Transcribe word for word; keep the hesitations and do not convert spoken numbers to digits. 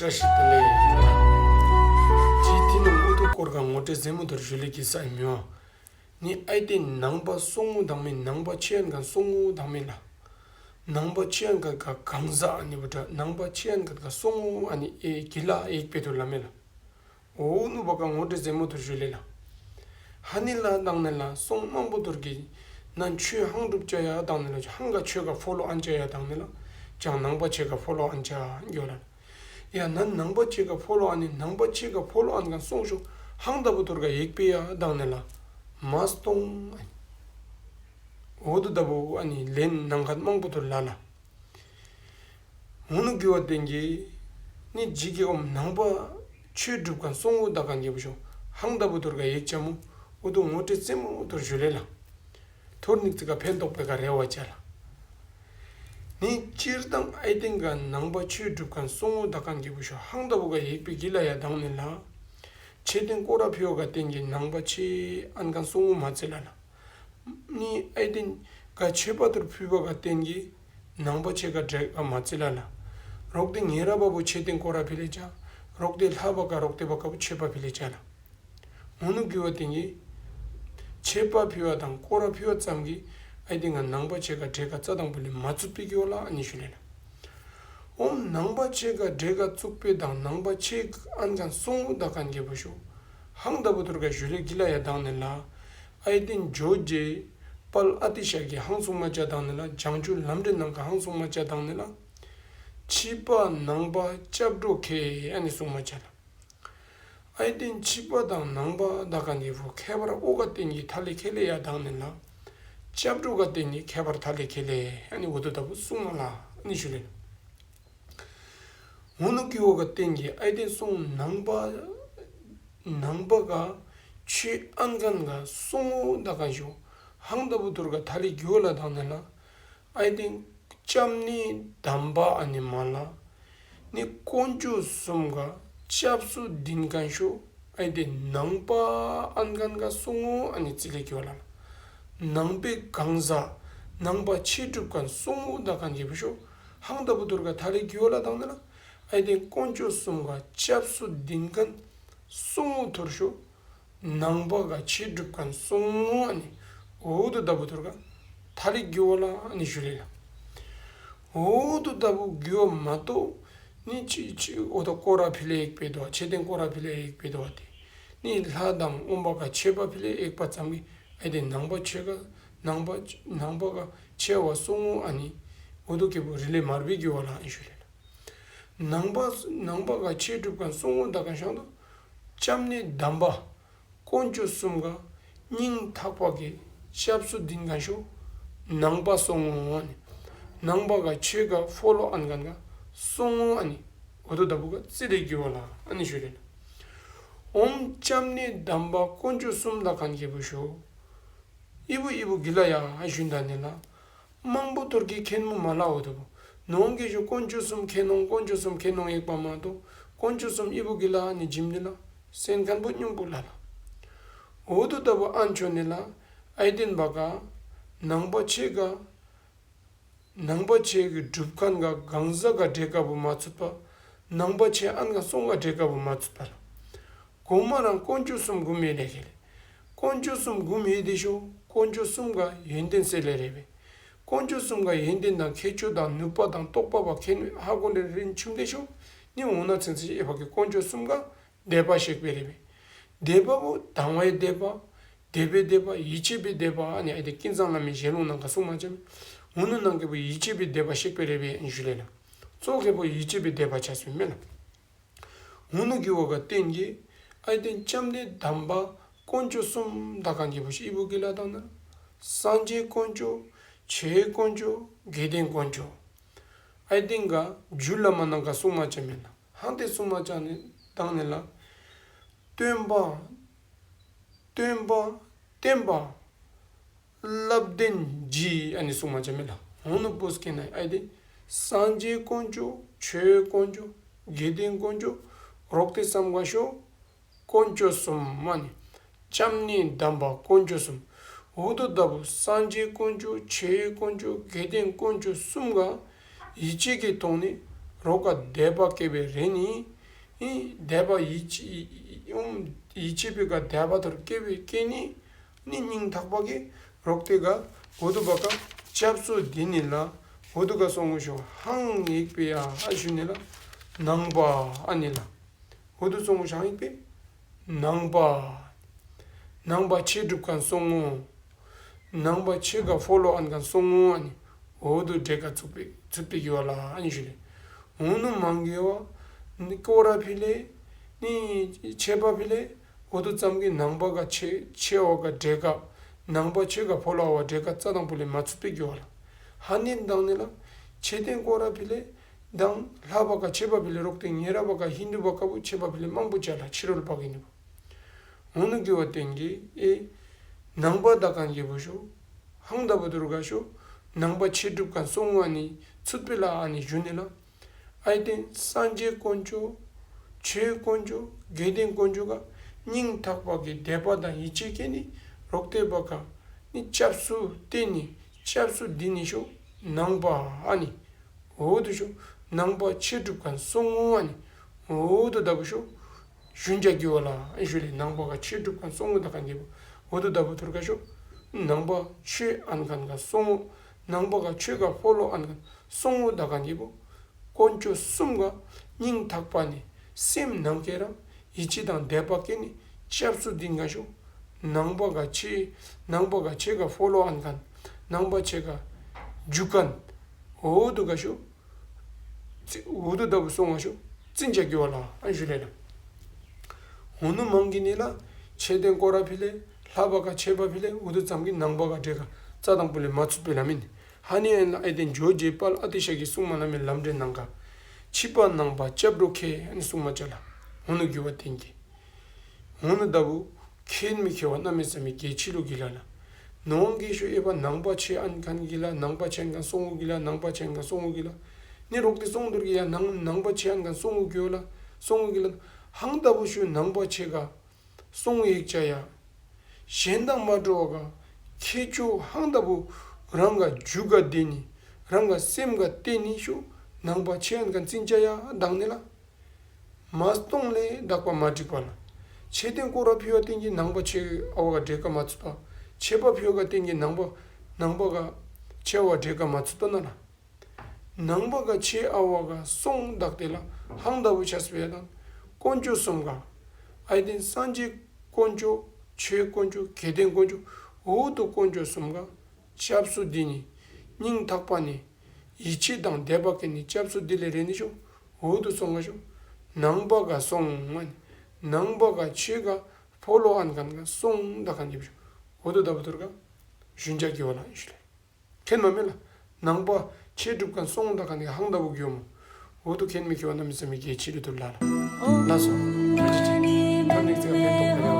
བཀྲ་ཤིས་བདེ་ལེགས། ཅི་ཐི་ནོང་ཨུ་ཐུ་སྐོར་ག་ངོ་སྤྲོད་ཟེ་མོ་ཐུར་ཞུ་ལེ་གི་ས་ཨིན་མི་བ། ནི་ཨའི་ཏེན་ནང་པ་སོང་ངོ་དང་མེ་ནང་པ་ཆེ་ཨན་གན་སོང་ངོ་དང་མེ་ལ། ནང་པ་ཆེ་ཨན་གན་ག་གང་ཟག་ཨ་ནི་བུ་དྲ་ནང་པ་ཆེ་ཨན་གན་ག་སོང་ངོ་ཨ་ནི་ཨེ་གི་ལ་ཨེག་པེ་ཐུར་ལ་མེ་ལ། ཨོ་ནུ་བ་ཀ་ངོ་སྤྲོད་ཟེ་མོ་ཐུར་ཞུ་ལེ་ལ། ཧ་ནི་ལ་དང་ནི་ལ་སོང་མང་པོ་ཐུར་གི་ནང་ཆོས་ཧང་གྲུབ་ཅ་ཡ་དང་ནི་ལ་ཧང་ག་ཆོས་ག་ཕོ་ལོ་ཨན་ཅ་ཡ་དང་ནི་ལ་ཅང་ནང་པ་ཆེ་ག་ཕོ་ལོ་ཨན་ཅ་གི་ལ། ཡ་ནན་ནང་པ་ཆེ་ག་ཕོ་ལོ་ཨན་ནི་ནང་པ་ཆེ་ག་ཕོ་ལོ་ཨན་གན་སོང་ཤོ་ཧང་ད་བུ་ཐུར་ག་ཡེག་པེ་ཡ་དང་ནི་ལ་མ་སྟོང་ཨ་ནི། ཨོ་དུ་ད་བུ་ཨ་ནི་ལེན་ནང་ག་མང་པོ་ཐུར་ལ་ལ། ཨོ་ནུ་གི་བ་ཏེན་གི་ནི་ཇི་གི་ཨོམ་ནང་པ་ཆོས་སྒྲུབ་གན་སོང་ངོ་ད་གན་གི་བུ་ཤོ་ཧང་ད་བུ་ཐུར་ག་ཡེག་ཅ་མོ་ཨོ་དུ་ངོ་སྤྲོད་ཟེ་མོ་ཐུར་ཞུ་ལེ་ལ། ཐོར་ནིག་ཙི་ག་ཕན་ཐོགས་པེ་ག་རེ་བ་ཅ་ལ། ནི་སྤྱིར་བཏང་ཨའི་ཏེན་ག་ནང་པ་ཆོས་སྒྲུབ་གན་སོང་ངོ་ད་གན་གི་བུ་ཤོ་ཧང་ད་བུ་ག་ཡེག་པེ་གི་ལ་ཡ་དང་ནི་ལ། མཆོད་རྟེན་སྐོར་ར་ཕི་བ་ག་ཏེན་གི་ནང་པ་ཆེ་ཨན་གན་སོང་ངོ་མ་ཙི་ལ་ལ། ནི་ཨའི་ཏེན་ག་མཆོད་པ་ཐུར་ཕུལ་བ་ག་ཏེན་གི་ནང་པ་ཆེ་ག་འདྲེ་ག་མ་ཙི་ལ་ལ། རོག་ཏེ་ཉེ་ར་བ་བུ་མཆོད་རྟེན་སྐོར་ར་ཕི་ལེ་ཅ། རོག་ཏེ་ལྷ་བ་ག་རོག་ཏེ་བ་ག་བུ་མཆོད་པ་ཕི་ལེ་ཅ་ལ། ཨོ་ནུ་གི་བ་ཏེན་གི་མཆོད་པ་ཕི་བ་དང་སྐོར་ར་ཕི་བ་ཙམ་གི་ཨའི་ཏེན་ག་ནང་པ་ཆེ་ག་འདྲེ་ག་རྩ་དང་པོ་ལེ་མ་ཚུད་པེ་གི་བ་ལ་ཨ་ནི་ཞུ་ལེ་ལ། ཨོམ་ནང་པ་ཆེ་ག་འདྲེ་ག་བཙུགས་པེ་དང་ནང་པ་ཆེ་ཨན་གན་སོང་ངོ་ད་གན་གི་བུ་ཤོ་ཧང་ད་བུ་ཐུར་ག་ཞུ་ལེ་གི་ལ་ཡ་དང་ནི་ལ། ཨའི་ཏེན་ཇོ་རྗེ་དཔལ་ཨ་ཏི་ཤ་གི་ཧང་སུང་མ་ཅ་དང་ནི་ལ་བྱང་ཆུབ་ལམ་འདྲེན་ནང་ག་ཧང་སུང་མ་ཅ་དང་ནི་ལ། ཕྱི་པ་ནང་པ་སྐྱབས་འགྲོ་ཁེ་ཨ་ནི་སུང་མ་ཅ་ལ། ཨའི་ཏེན་ཕྱི་པ་དང་ནང་པ་ད་གན་གི་བུ་ཁྱད་པར་ཨོ་ག་ཏེན་གི་ཐ་ལེ་ཁེ་ལེ་ཡ་དང་ནི་ལ། སྐྱབས་འགྲོ་ག་ཏེན་གི་ཁྱད་པར་ཐ་ལེ་ཁེ་ལེ་ཨ་ནི་ཨོ་དུ་ད་བུ་སུང་མ་ལ་ཨ་ནི་ཞུ་ལེ། ཨོ་ནུ་གི་བ་ག་ཏེན་གི་ཨའི་ཏེན་སོང་ནང་པ་ནང་པ་ག་ཆོས་ཨན་གན་ག་སོང་ངོ་ད་གན་ཤོ་ཧང་ད་བུ་ཐུར་ག་ཐ་ལེ་གི་བ་ལ་དང་ནི་ལ། ཨའི་ཏེན་སྐྱབས་གནས་དམ་པ་ཨ་ནི་མ་ལ། ནི་དཀོན་མཆོག་གསུམ་ག་སྐྱབས་སུ་འདིན་གན་ཤོ་ཨའི་ཏེན་ནང་པ་ཨན་གན་ག་སོང་ངོ་ཨ་ནི་ཙི་ལེ་གི་བ་ལ་ལ། ནང་པའི་གང་ཟག་ནང་པ་ཆོས་སྒྲུབ་གན་སོང་ངོ་ད་གན་གི་བུ་ཤོ་ཧང་ད་བུ་ཐུར་ག་ཐ་ལེ་གི་བ་ལ་དང་ནི་ལ། ཨའི་ཏེན་དཀོན་མཆོག་གསུམ་ག་སྐྱབས་སུ་འདིན་གན་སོང་ངོ་ཐུར་ཤོ་ནང་པ་ག་ཆོས་སྒྲུབ་གན་སོང་ངོ་ཨ་ནི་ཨོ་དུ་ད་བུ་ཐུར་ག་ཐ་ལེ་གི་བ་ལ་ཨ་ནི་ཞུ་ལེ་ལ། ཨོ་དུ་ད་བུ་གི་བ་མ་གཏོགས་ནི་ཅི་ཅི་ཨོ་ད་སྐོར་ར་ཕི་ལེ་ཡེག་པེ་དོ་བ་མཆོད་རྟེན་སྐོར་ར་ཕི་ལེ་ཡེག་པེ་དོ་བ་ཏེ། ནི་ལྷ་དང་ཨོམ་བ་ག་མཆོད་པ་ཕི་ལེ་ཡེག་པ་ཙམ་གི་ཨའི་ཏེན་ནང་པ་ཆེ་ག་ནང་པ་ནང་པ་ག་ཆེ་བ་སོང་ངོ་ཨ་ནི་ཨོ་དུ་གི་བུ་རི་ལེ་མར་བི་གི་བ་ལ་ཨ་ནི་ཞུ་ལེ་ལ། ནང་པ་ནང་པ་ག་ཆོས་སྒྲུབ་གན་སོང་ངོ་ད་གན་ཤོ་དོ་སྐྱབས་གནས་དམ་པ་དཀོན་མཆོག་གསུམ་ག་སྙིང་ཐག་པ་གི་སྐྱབས་སུ་འདིན་གན་ཤོ་ནང་པ་སོང་ངོ་ཨ་ནི། ནང་པ་ག་ཆོས་ག་ཕོ་ལོ་ཨན་གན་ག་སོང་ངོ་ཨ་ནི་ཨོ་དུ་ད་བུ་ག་ཙི་ལེ་གི་བ་ལ་ཨ་ནི་ཞུ་ལེ་ལ། ཨོམ་སྐྱབས་གནས་དམ་པ་དཀོན་མཆོག་གསུམ་ད་གན་གི་བུ་ཤོ་ཨི་བུ་ཨི་བུ་གི་ལ་ཡ་ཨ་ཞུན་ད་ནི་ལ། མང་པོ་ཐུར་གི་མཁྱེན་མོ་མ་ལ་འོ་དོ་བུ། ནོང་གི་ཞུ་དཀོན་མཆོག་གསུམ་མཁྱེན་ནོང་དཀོན་མཆོག་གསུམ་མཁྱེན་ནོང་ཡེག་པ་མ་གཏོགས་དཀོན་མཆོག་གསུམ་ཨི་བུ་གི་ལ་ནི་ཇིམ་ནི་ལ་སེམས་ཁན་པོ་ཉུང་པོ་ལ་ལ། འོ་དོ་ད་བུ་ཨན་ཆོ་ནི་ལ་ཨའི་ཏེན་བ་ག་ནང་པ་ཆེ་ག་ནང་པ་ཆེ་གི་སྒྲུབ་ཁན་ག་གང་ཟག་ག་འདྲེ་ག་བུ་མ་ཚུད་པ། ནང་པ་ཆེ་ཨན་ག་སོང་ག་འདྲེ་ག་བུ་མ་ཚུད་པ་ལ། གོ་མ་རང་དཀོན་མཆོག་གསུམ་གུ་མེ་ལེ་ཁེ་ལེ། དཀོན་མཆོག་གསུམ་གུ་མེ་དེ་ཤོ་དཀོན་མཆོག་གསུམ་ག་ཡོན་ཏན་སེ་ལེ་རེ་བེ། དཀོན་མཆོག་གསུམ་ག་ཡོན་ཏན་དང་ཁྱད་ཆོས་དང་ནུས་པ་དང་རྟོགས་པ་བ་ཁེན་ཧ་གོ་ལེ་རིན་ཆུམ་དེ་ཤོ་ནི་འོ་ན་ཚན་ཚེ་ཨེ་བ་གི་དཀོན་མཆོག་གསུམ་ག་དད་པ་ཤེག་པེ་རེ་བེ། དད་པ་བོ་དང་བའི་དད་པ། དད་པའི་དད་པ། ཡིད་ཆེས་པའི་དད་པ། ཨ་ནི་ཨའི་ཏེན་ཀུན་བཟང་བླ་མའི་ཞལ་ལུང་ནང་ག་གསུངས་མ་ཅ་མེ། འོ་ནུ་ནང་གི་བོ་ཡིད་ཆེས་པའི་དད་པ་ཤེག་པེ་རེ་བེ་ཨན་ཞུ་ལེ་ལ། གཙོ་གི་བོ་ཡིད་ཆེས་པའི་དད་པ་ཆ་སུ་མེ་ལ། འོ་ནུ་གི་བོ་ག་བརྟེན་གི་ཨའི་ཏེན་སྐྱབས་གནས་དམ་པ་དཀོན་མཆོག་གསུམ་ད་ག་གི་བོ་ཤི་ཨི་བུ་གི་ལ་དང་ན། སངས་རྒྱས་དཀོན་མཆོག་ཆོས་དཀོན་མཆོག་དགེ་འདུན་དཀོན་མཆོག་ཨའི་ཏེན་ག་རྒྱུད་བླ་མ་ནང་ག་གསུངས་མ་ཅ་མེ་ལ། ཧང་ཏེ་གསུངས་མ་ཅ་ནི་དང་ནི་ལ། སྟོན་པ། སྟོན་པ། བསྟན་པ། བསླབ་ལྡན་གྱི་ཨ་ནི་གསུངས་མ་ཅ་མེ་ལ། འོ་ནུ་བུ་སྐེ་ན་ཨའི་ཏེན་སངས་རྒྱས་དཀོན་མཆོག་ཆོས་དཀོན་མཆོག་དགེ་འདུན་དཀོན་མཆོག་རོག་ཏེ་སམ་ག་ཤོ་དཀོན་མཆོག་གསུམ་མ་ནི། སྐྱབས་གནས་དམ་པ་དཀོན་མཆོག་གསུམ། འོ་དོ་ད་བུ་སངས་རྒྱས་དཀོན་མཆོག་ཆོས་དཀོན་མཆོག་དགེ་འདུན་དཀོན་མཆོག་གསུམ་ག་ཡིད་ཆེས་ཀྱི་ཐོག་ནི་ རོགས་ག་དད་པ་སྐྱེ་བའི་རེ་ནི། ཨེ་དད་པ་ཡིད་ཆེས་ཨུམ་ཡིད་ཆེས་པའི་ག་དད་པ་ཐོར་སྐྱེ་བའི་སྐྱེ་ནི། ནི་སྙིང་ཐག་པ་གིས་རོགས་དེ་ག་འོ་དུ་བ་ག་སྐྱབས་སུ་འདི་ནི་ལ། འོ་དུ་ག་སོང་ངོ་ཤོ་ཧང་ཡིག་པེ་ཡ་ཨ་ཞུ་ནི་ལ། ནང་པ་ཨ་ནི་ལ། འོ་དུ་སོང་ངོ་ཤོ་ཧང་ཡིག་པེ། ནང་པ། ནང་པ་ཆོས་སྒྲུབ་མཁན་སོང་ངོ་། ནང་པ་ཆོས་ག་ཕོ་ལོ་ཨན་མཁན་སོང་ངོ་ཨ་ནི། འོ་དུ་འདྲེ་ག་ཚུད་པེ་ཚུད་པེ་གི་བ་ལ་ཨ་ནི་ཞུ་ལེ། འོ་ནུ་མང་གི་བ། ནི་སྐོར་ར་ཕི་ལེ། ནི་ཆེ་བ་ཕི་ལེ། འོ་དུ་ཙམ་གི་ནང་པ་ག་ཆེ་ཆེ་བ་ག་འདྲེ་ག། ནང་པ་ཆོས་ག་ཕོ་ལོ་བ་འདྲེ་ག་རྩ་དང་པོ་ལེ་མ་ཚུད་པེ་གི་བ་ལ། ཧ་ནི་དང་ནི་ལ། ཆེ་ཏེན་སྐོར་ར་ཕི་ལེ། དང་ལྷ་བ་ག་ཆེ་བ་ཕི་ལེ་རོགས་ཏེ་ཉེ་ར་བ་ག་ཧིན་དུ་བ་ག་བུ་ཆེ་བ་ཕི་ལེ་མང་པོ་ཅ་ལ་ཕྱི་རོལ་པ་གི་ནི་བུ། འོ་ནུ་གི་བ་ཏེན་གི་ཨེ། ནང་པ་ད་གན་གི་བུ་ཤོ། ཧང་ད་བུ་དུར་ག་ཤོ། ནང་པ་ཆོས་སྒྲུབ་མཁན་སོང་ངོ་ཨ་ནི་ཚུད་པེ་ལ་ཨ་ནི་ཞུ་ནི་ལ། ཨའི་ཏེན་སངས་རྒྱས་དཀོན་མཆོག་ཆོས་དཀོན་མཆོག་དགེ་འདུན་དཀོན་མཆོག་ག་སྙིང་ཐག་པ་གི་དད་པ་དང་ཡིད་ཆེས་སྐྱེ་ནི་རོགས་ཏེ་བ་ག་ནི་སྐྱབས་སུ་བསྟེན་ནི་སྐྱབས་སུ་འདི་ནི་ཤོ་ནང་པ་ཨ་ནི། འོ་དུ་ཤོ་ནང་པ་ཆོས་སྒྲུབ་མཁན་སོང་ངོ་ཨ་ནི། འོ་དུ་ད་བུ་ཤོ་ཞུན་ཅ་གི་བ་ལ་ཨ་ཞུ་ལེ། ནང་པ་ག་ཆོས་སྒྲུབ་མཁན་སོང་ངོ་ད་གན་གི་བུ། འོ་དུ་ད་བུ་ཐུར་ག་ཤོ་ནང་པ་ཆོས་ཨན་མཁན་ག་སོང་ངོ་ནང་པ་ག་ཆོས་ག་ཕོ་ལོ་ཨན་མཁན་སོང་ངོ་ད་གན་གི་བུ། དཀོན་མཆོག་གསུམ་ག་སྙིང་ཐག་པ་ནི་སེམས་ནང་གི་རང་ཡིད་ཆེས་དང་དད་པ་སྐྱེ་ནི་སྐྱབས་སུ་འདི་ག་ཤོ་ནང་པ་ག་ཆོས་ནང་པ་ག་ཆོས་ག་ཕོ་ལོ་ཨན་མཁན་ནང་པ་ཆོས་ག་རྒྱུ་མཁན་འོ་དུ་ག་ཤོ། ཙི་འོ་དུ་ད་བུ་སོང་ངོ་ཤོ་ཙིན་ཅ་གི་བ་ལ་ཨ་ཞུ་ལེ་ལ། འོ་ནུ་མང་གི་ནི་ལ། ཆེ་ཏེན་སྐོར་ར་ཕི་ལེ། ལྷ་བ་ག་ཆེ་བ་ཕི་ལེ། འོ་དུ་ཙམ་གི་ནང་པ་ག་འདྲེ་ག་རྩ་དང་པོ་ལེ་མ་ཚུད་པེ་ལ་མིན། ཧ་ནི་ཨན་ལ་ཨའི་ཏེན་ཇོ་རྗེ་དཔལ་ཨ་ཏི་ཤ་གི་གསུང་མ་ལ་མེ་ལམ་འདྲེ་ནང་ག་ཕྱི་པ་ནང་པ་སྐྱབས་འགྲོ་ཁྱེད་ཨ་ནི་གསུང་མ་ཅ་ལ། འོ་ནུ་གི་བ་ཏེན་གི། འོ་ནུ་ད་བུ་ཁྱེད་མི་ཁྱེད་བ་གནམ་མེད་ས་མེད་གལ་ཆི་ལུ་གི་ལ་ལ། ནོང་གི་ཤོ་ཨེ་བ་ནང་པ་ཆོས་ཨན་མཁན་གི་ལ། ནང་པ་ཆོས་ཨན་མཁན་སོང་ངོ་གི་ལ། ནང་པ་ཆོས་ཨན་མཁན་སོང་ངོ་གི་ལ། ནི་རོགས་ཏེ་སོང་དུར་གི་ཡ་ནང་ནང་པ་ཆོས་ཨན་མཁན་སོང་ངོ་གི་ལ། སོང་ངོ་གི་ལ། ཧང་ད་བུ་ཤོ་ནང་པ་ཆོས་ག་སོང་ངོ་ཡིག་ཅ་ཡ། གཞན་དང་མ་འདྲ་བ་ག་ཁྱེད་ཆོ་ཧང་ད་བུ་རང་ག་རྒྱུ་ག་འདི་ནི་རང་ག་སེམས་ག་བསྟེན་ནི་ཤོ་ནང་པ་ཆོས་ཨན་མཁན་ཙིན་ཅ་ཡ་དང་ནི་ལ། མ་སྟོང་ལས་དག་པ་མ་འགྲིག་པ་ལ། ཆེ་ཏེན་སྐོར་ར་ཕི་བ་ཏེན་གི་ནང་པ་ཆོས་ཨ་བ་ག་འདྲེ་ག་མ་ཚུད་པ། ཆེ་བ་ཕི་བ་ག་ཏེན་གི་ནང་པ་ནང་པ་ག་ཆེ་བ་འདྲེ་ག་མ་ཚུད་པ་ན་ལ། ནང་པ་ག་ཆོས་ཨ་བ་ག་སོང་དག་ཏེ་ལ་ཧང་ད་བུ་ཆས་པེ་དང་དཀོན་མཆོག་གསུམ་ག་ཨའི་ཏེན་སངས་རྒྱས་དཀོན་མཆོག་ཆོས་དཀོན་མཆོག་དགེ་འདུན་དཀོན་མཆོག་འོ་དུ་དཀོན་མཆོག་གསུམ་ག་སྐྱབས་སུ་འདི་ནི་སྙིང་ཐག་པ་ནི་ཡིད་ཆེས་དང་དད་པ་སྐྱེ་ནི་སྐྱབས་སུ་འདི་ལས་རེ་ནི་ཤོ་འོ་དུ་སོང་ངོ་ཤོ་ནང་པ་ག་སོང་ངོ་ནང་པ་ག་ཆོས་ག་ཕོ་ལོ་ཨན་མཁན་ག་སོང་ད་གན་གི་བུ་ཤོ་འོ་དུ་ད་བུ་ཐུར་ག་ཞུན་ཅ་གི་བ་ལ་ཨ་ཞུ་ལེ། ཁྱེད་མ་མེ་ལ། ནང་པ་ཆོས་སྒྲུབ་མཁན་སོང་ད་གན་གི་ཧང་ད་བུ་གི་བ་མོ། འོ་དུ་ཁྱེད་མི་ཁྱེད་བ་གནམ་མེད་ས་མེད་གལ་ཆི་ལུ་དུར་ལ་ལ། ལགས་སོ། ཐ་ནིག་ཙི་ག་ཕན་ཐོགས་པ་ལ།